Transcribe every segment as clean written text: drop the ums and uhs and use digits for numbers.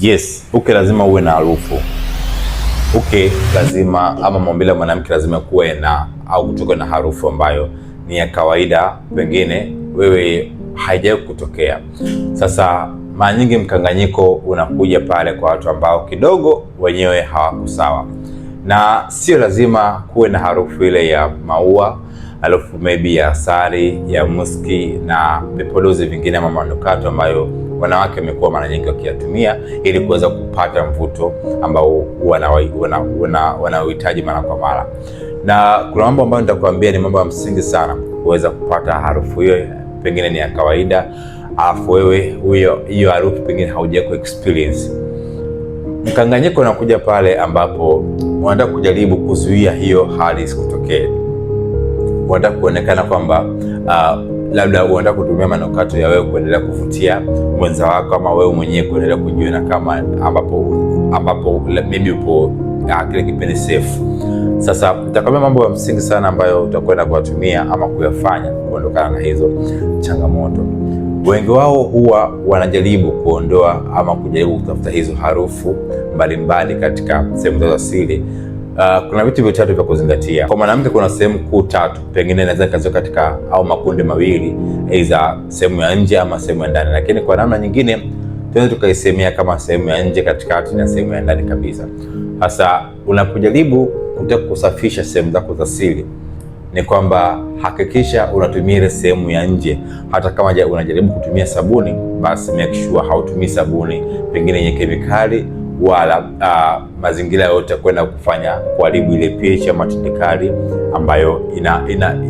Yes, uke lazima uwe na harufu. Uke lazima ama maumbile ya mwanamke lazima kuwe na au kutoka na harufu ambayo ni ya kawaida, pengine wewe haijawahi kutokea. Sasa mara nyingi mkanganyiko unakuja pale kwa watu ambao kidogo wenyewe hawako sawa, na sio lazima kuwe na harufu ile ya maua, harufu maybe ya asali, ya muski na vipodozi vingine ama manukato ambayo wanawake wamekuwa mara nyingi wakiyatumia ili kuweza kupata mvuto ambao wanauhitaji mara kwa mara. Na kuna mambo ambayo nitakuambia ni mambo ya msingi sana kuweza kupata harufu hiyo, pengine ni ya kawaida, alafu wewe huyo hiyo harufu pengine haujawahi experience. Mkanganyiko unakuja pale ambapo unataka kujaribu kuzuia hiyo hali isikutokee. Unataka kuonekana kwamba labda unataka kutumia manukato ya wewe kuendelea kuvutia mwenza wako ama wewe mwenyewe kuendelea kujiona kama ambapo maybe upo kile kipindi safe. Sasa nitakwambia mambo ya msingi sana ambayo utakwenda kuyatumia ama kuyafanya kuondokana na hizo changamoto. Wengi wao huwa wanajaribu kuondoa ama kujaribu kutafuta hizo harufu mbalimbali katika sehemu zao za siri. Kuna vitu vitatu vya kuzingatia. Kwa mwanamke kuna sehemu kuu tatu, pengine inaweza ikaziwa katika au makundi mawili, aidha sehemu ya nje ama sehemu ya ndani, lakini kwa namna nyingine tunaweza tukaisemea kama sehemu ya nje, katikati na sehemu ya ndani kabisa. Sasa unapojaribu kutaka kusafisha sehemu zako za siri ni kwamba hakikisha unatumia ile sehemu ya nje. Hata kama unajaribu kutumia sabuni, basi make sure hautumii sabuni pengine yenye kemikali wala mazingira yote kwenda kufanya kuharibu ile pH ama tindikali ambayo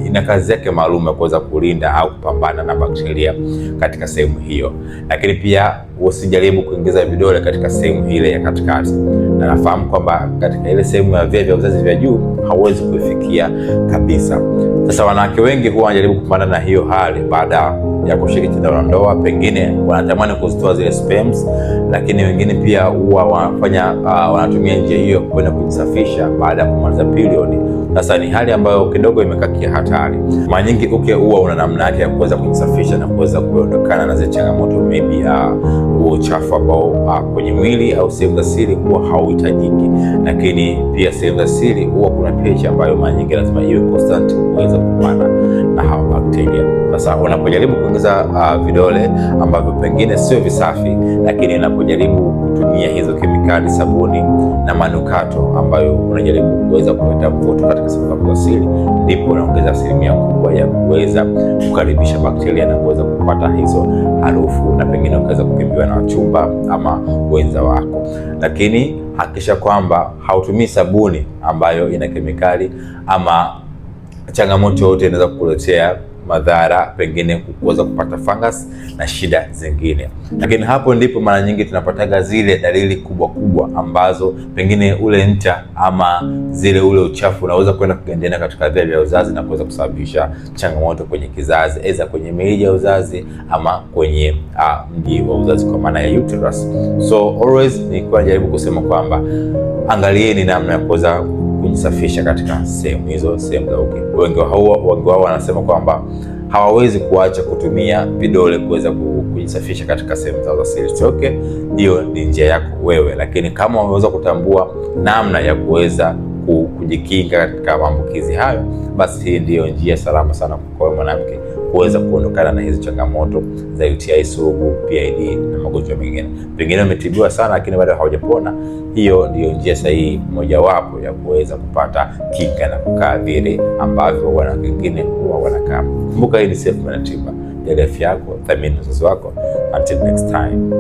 ina kazi yake maalum ya kuweza kulinda au kupambana na bakteria katika sehemu hiyo. Lakini pia usijaribu kuingiza vidole katika sehemu ile ya katikati, na nafahamu kwamba katika ile sehemu ya via vya uzazi vya juu hauwezi kuifikia kabisa. Sasa wanawake wengi huwa wanajaribu kupambana na hiyo hali baada ya kushiriki tendo la ndoa, pengine wanatamani kuzitoa zile sperms, lakini wengine pia huwa wanafanya wanatumia njia hiyo kwenda kujisafisha baada ya kumaliza period. Sasa ni hali ambayo kidogo imekaa kihatari. Mara nyingi uke huwa una namna yake ya kuweza kujisafisha na kuweza kuondokana na zile changamoto maybe huo uchafu ambao kwenye mwili au sehemu za siri huwa hauhitajiki, lakini pia sehemu za siri huwa kuna pH ambayo mara nyingi lazima iwe constant kuweza kupambana na hawa bakteria. Sasa unapojaribu kuingiza vidole ambavyo pengine sio visafi, lakini unapojaribu kutumia hizo kemikali, sabuni na manukato ambayo unajaribu kuweza kuleta mvuto katika sehemu zako za siri, ndipo unaongeza asilimia kubwa ya kuweza kukaribisha bakteria na kuweza kupata hizo harufu na pengine ukaweza kukimbiwa na wachumba ama wenza wako. Lakini hakikisha kwamba hautumii sabuni ambayo ina kemikali ama changamoto yoyote inaweza kukuletea madhara, pengine kuweza kupata fungus na shida zingine. Lakini hapo ndipo mara nyingi tunapataga zile dalili kubwa kubwa ambazo pengine ule nta ama zile ule uchafu unaweza kwenda kugandiana katika via vya uzazi na kuweza kusababisha changamoto kwenye kizazi, aidha kwenye mirija ya uzazi ama kwenye mji wa uzazi kwa maana ya uterus. So always nilikuwa najaribu kusema kwamba angalieni namna ya kuweza kujisafisha katika sehemu hizo, sehemu za uke. Wengi wao wanasema kwamba hawawezi kuacha kutumia vidole kuweza kujisafisha katika sehemu zao za siri. Okay, hiyo ni njia yako wewe, lakini kama wameweza kutambua namna ya kuweza kujikinga katika maambukizi hayo, basi hii ndiyo njia salama sana kwa wewe mwanamke kuweza kuondokana na hizi changamoto za UTI sugu, PID na magonjwa mengine. Pengine umetibiwa sana lakini bado haujapona. Hiyo ndiyo njia sahihi mojawapo ya kuweza kupata kinga na kukaa vile ambavyo wanawake wengine huwa wanakaa. Kumbuka hii ni Self Tiba. Jali afya yako, thamini uzazi wako. Until next time.